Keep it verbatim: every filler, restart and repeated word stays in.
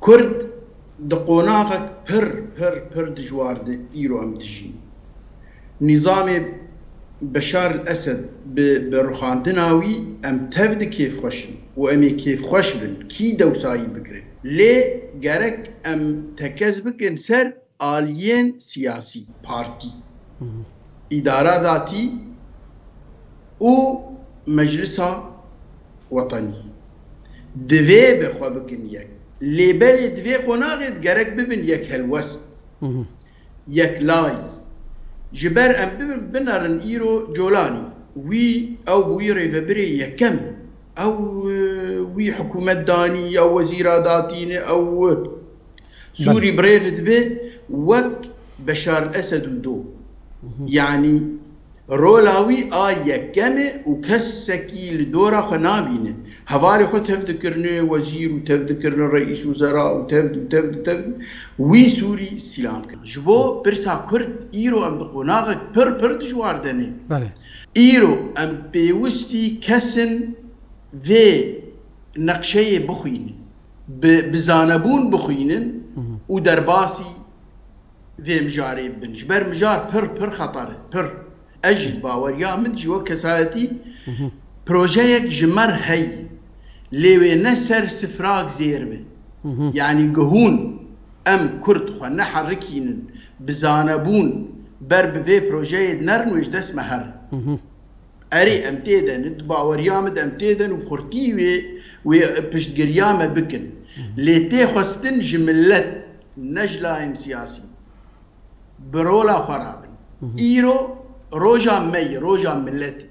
Kurd di qonaxek pir, pir, pir dijwar de îro em dijîn. Nîzamê Beşar el Esed bi, bi rixandina wî em tev di kêfxweş in û em ê kêfxweş bin, kî dewsayî bigire. Lê gerek em tekez bikin ser aliyên siyasî, partî, îdara datî û meclisa wetenî. Divê bi xwe bikin yek. Lê belê divê qonaxê gerek bibin yek helwest, yek lay. Ji ber em bibin binerin îro Colanî. Wî, ew bi wî rêvebirê yekem. Ew, e, wî hikûmet danî, ew wezîra datîne, ew, e, Sûrî bi rê ve dibe wek Beşar Esed û do. Yanî rola wî a yekem e û kesekî li dora xwe nabîne. Hevalê xwe tev dikirine wezîr û tev dikirine reîs wezera û tev û tev û tev. Wî Sûrî îstîlam kir. Ji bo pirsa Kurd îro em di qonaxek pir pir dijwar de ne. Belê. Îro em pêwistî kesin vê neqşeyê bixwînin. Bi, bi zanebûn bixwînin û derbasî vê mijarê bibin. Ji ber mijar pir, pir xeter e, pir. Ez jî baweriya min jî wek kesayetî projeyek ji me re heye. Lê wê ne ser sifrak zêr be. Yanî gi hûn em Kurd xwe neherikînin, bi zanebûn ber bi vê projeyê nerin, wê ji dest me here. Erê, em tê de ne, di baweriya min de em tê de ne û bi xurtî wê, wê piştgiriya me bikin. Lê tê xwestin ji milet, ne ji layên siyasî, bi rola xwe rabin. Îro roja me ye, roja miletê.